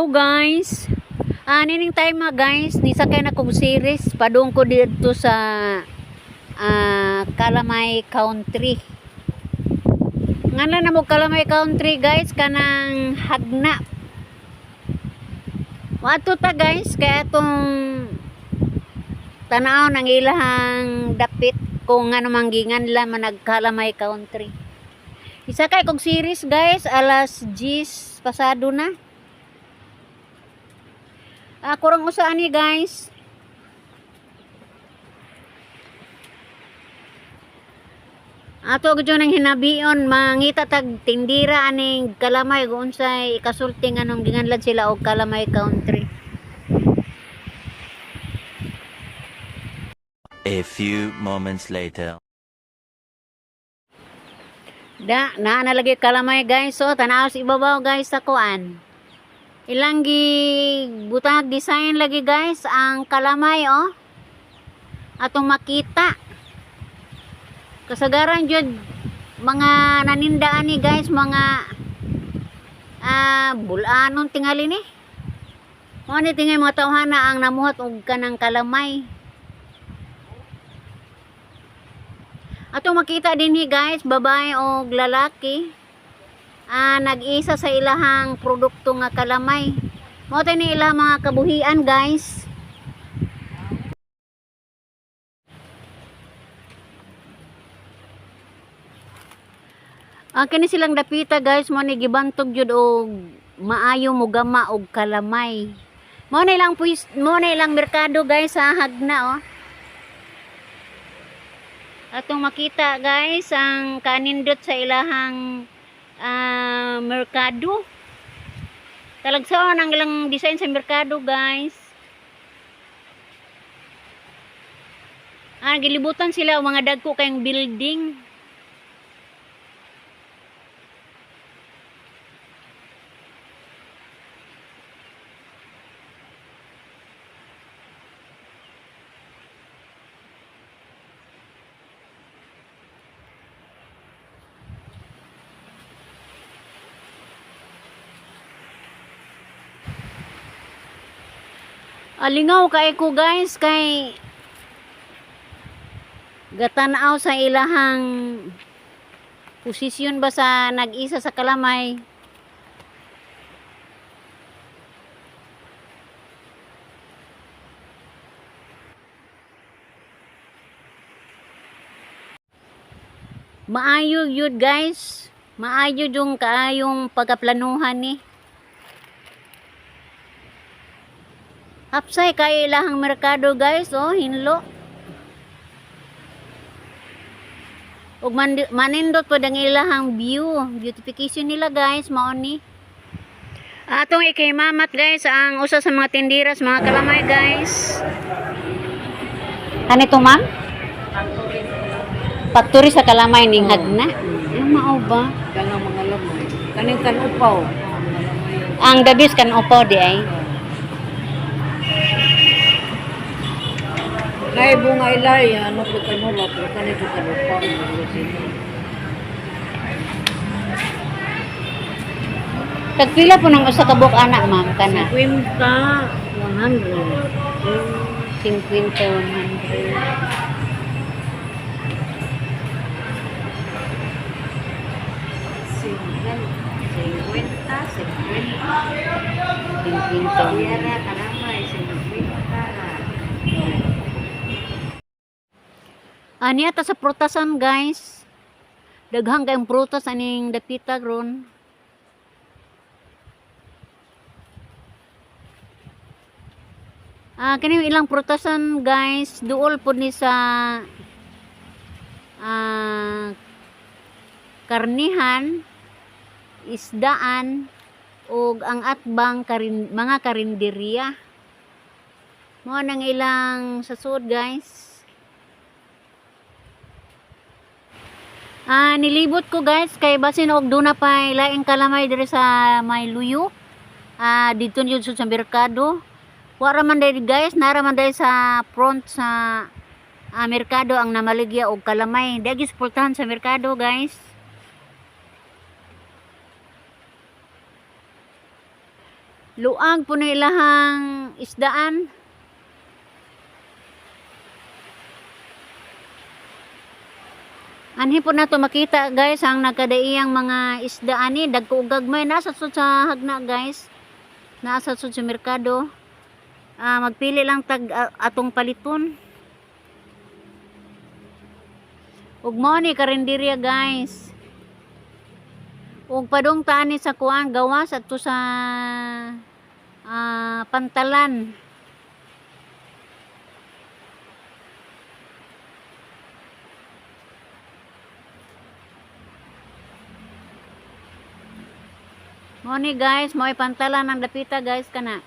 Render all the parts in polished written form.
Hello guys. Nining time mga guys, nisakay na kog series padung ko didto sa Kalamay Country. Ngana na mo Kalamay Country guys, kanang Hagna. Wato ta guys, kaya atong tanaw ng ilahang dapit kung ano mang ginganlan man Kalamay Country. Isakay kog series guys, alas 10 pasado na. Kurang usa ani guys. Ato gud nang hinabion mangita tag tindira aning kalamay kung unsay ikasulti nganong ginganlan sila og Kalamay Country. A few moments later. Da, naa na lagi kalamay guys. So, tanaw sa ibabaw guys sa kuan. Ilang gi butang design lagi guys ang kalamay oh. Atong makita. Kasagaran jud mga nanindaan ni guys, mga bulanon tingali ni. Mao ni tingay mga tawhana ang namuhat og kanang kalamay. Atong makita dinhi guys, babae og lalaki. Nag-isa sa ilahang produkto nga kalamay. Mao ni ilang mga kabuhian guys. Kini silang dapita guys, mo ni gibantog jud og maayo mogama og kalamay. Mao na ilang puis, mao na ilang merkado guys sa Hagna oh. Atong makita guys ang kanindot sa ilahang merkado. Talagsaon ang ilang design sa merkado guys. Gilibutan sila og mga dagko kayong building. Alingaw kay ko guys kay gatanaw sa ilahang posisyon ba sa nag-isa sa kalamay. Maayo yun guys. Maayo yung kaayong pagkaplanuhan ni. Hapsay kay ilahang merkado guys, oh, hinlo. Ug manindot pod ang ilahang view, beautification nila guys, mao ni. Atong ikimamat guys ang usa sa mga tindiras, mga kalamay guys. Ano ito ma'am? Factory sa kalamay ning Hagna. Ano mao ba? Kanang mga lamay. Kaning kanupaw. Ang dabis kan upaw di ay. Kay bunga ilay, ano po kanula, pero kanito kanupaw. Tagpila po ng usa ka buok anak ma'am kana? 50, 100. 50, 100. 50, 50. 50. Tiyara, kalamay, 50. Ani ata sa prutasan guys. Daghang kayong prutas aning dapita ron. Kini yung ilang prutasan guys, duol pod ni sa ah karnihan, isdaan ug ang atbang karin, mga karinderya. Mao nang ilang sa sud guys. Nilibot ko guys kay basin og duna pay laing kalamay diri sa may luyo. Dito yun sa merkado. Wara man diri guys, nara man diri sa front sa merkado ang namaligya og kalamay. Dagi suportahan sa merkado guys. Luag po na ilahang isdaan. Anhi po nato makita, guys, ang nagkadaiyang mga isda ani, dagko og gagmay nasa sud sa Hagna, guys. Nasa sud sa merkado. Magpili lang tag atong paliton. Ug mao ni karinderya, guys. Ug padung tani sa kuan gawas adto sa pantalan. Mao ni, guys, mao pantalan ang dapita, guys, kana.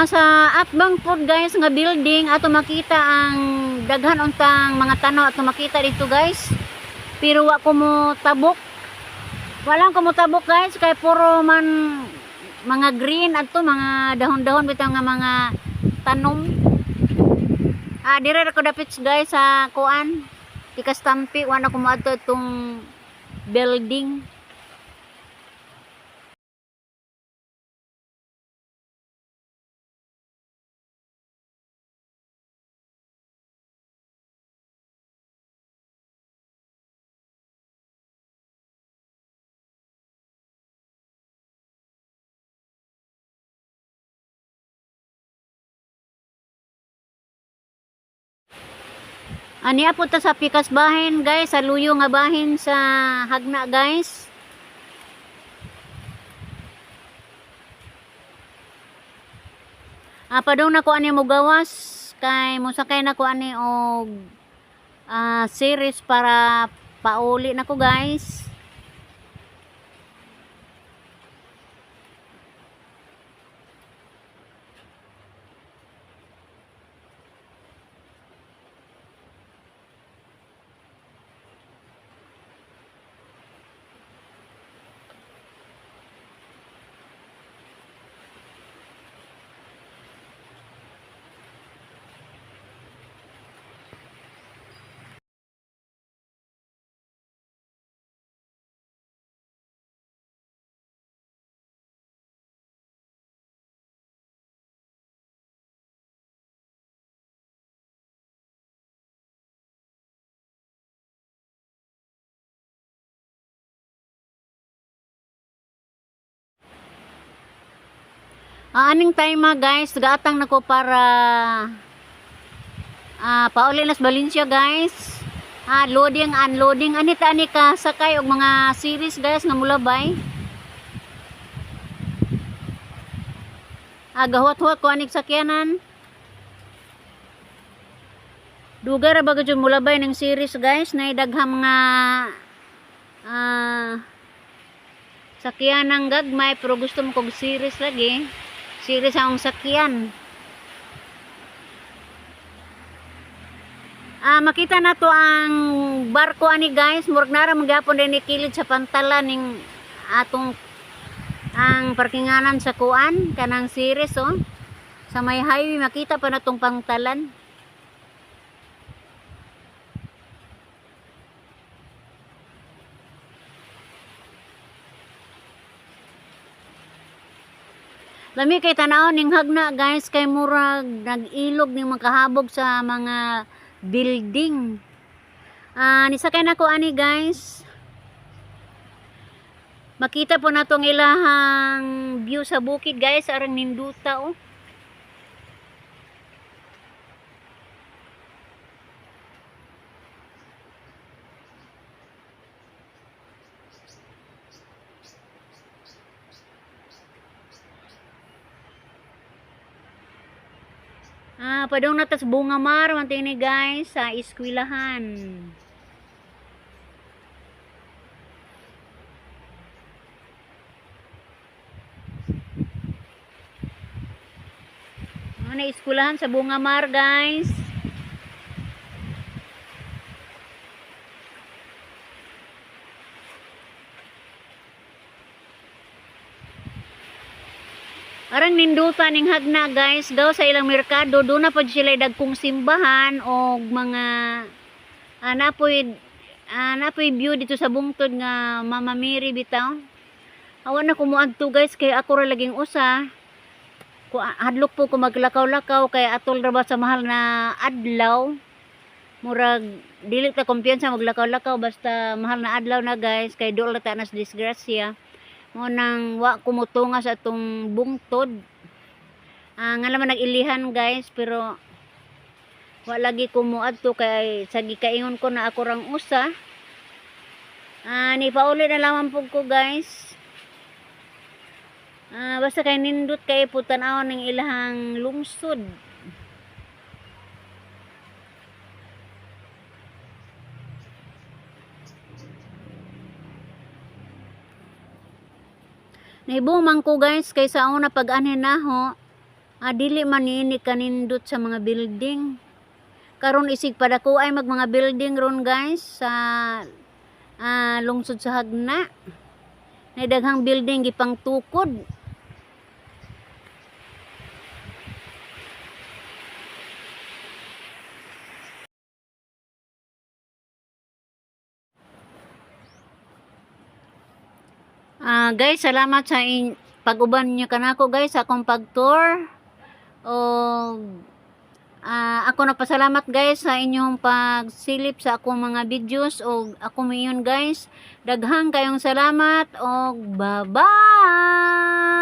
Sa atbang pod, guys, nga building ato makita ang daghan untang mga tanaw ato makita dito, guys. Pero wa ko mo tabok. Walang ko mo tabok, guys, kay puro man mga green adto, mga dahon-dahon bitaw nga mga tanom. Dire ra ko dapit, guys, sa kuan. Tikastampi wa na ko moadto itong building. Ania po ta sa pikas bahin, guys, sa luyo nga bahin sa Hagna, guys. Padung na ko ani mo gawas kay mosakay na ko ani og series para pauli na ko, guys. Aning time guys, gaatang nako para pauli nas Valencia, guys. Loading, unloading ani ta ani ka sakay og mga series, guys, nga mulabay. Gahuwat-huwat ko aning sakyanan. Dugay ra ba gud mulabay ng series, guys, na daghang mga sakyan ng gagmay, pero gusto mo kog series lagi. Series akong sakyan. Makita na to ang barko ani, guys. Murag nara magyapon din ni kilid sa pantalan ning atong ang parkinganan sa kuan kanang series oh. Sa may highway makita pa na tong pantalan. Lami kay tanaw ning Hagna, guys, kay murag nag-ilog ning makahabog sa mga building. Nisakay na ko ani, guys. Makita po natong ilahang view sa bukid, guys, arang ninduta oh. Padung natas Bunga Mar man ni, guys, sa eskwilahan. Ano eskwelahan sa Bunga Mar, guys. Arang ninduta ning Hagna, guys, daw sa ilang merkado doon na pod sila dagkong simbahan og mga napoy view dito sa bungtod nga Mama Mary bitaw. Awa na ko moadto, guys, kay ako ra laging usa. Ku hadlok po ko maglakaw-lakaw kay atol ra ba sa mahal na adlaw. Murag dili ta kumpiyansa maglakaw-lakaw basta mahal na adlaw na, guys, kay dool ra ta nas disgrasya. Mo nang wa ko motunga sa atong bungtod. Nga naman nag-ilihan, guys, pero wa lagi ko moadto kay sa gikaingon ko na ako rang usa. Ni pauli na lamang po ko, guys. Basta kay nindot kay po tan-awon ng ilahang lungsod. Nahibong ko, guys, kay sa una pag anhin naho, dili man niini kanindot sa mga building. Karon isig padako ay mag mga building ron, guys, sa lungsod sa Jagna. Nay daghang building gipang tukod. Guys, salamat sa pag-uban niyo kanako, guys, sa akong pag-tour. O ako nagpasalamat, guys, sa inyong pagsilip sa akong mga videos o ako mayon, guys. Daghang kayong salamat og bye-bye.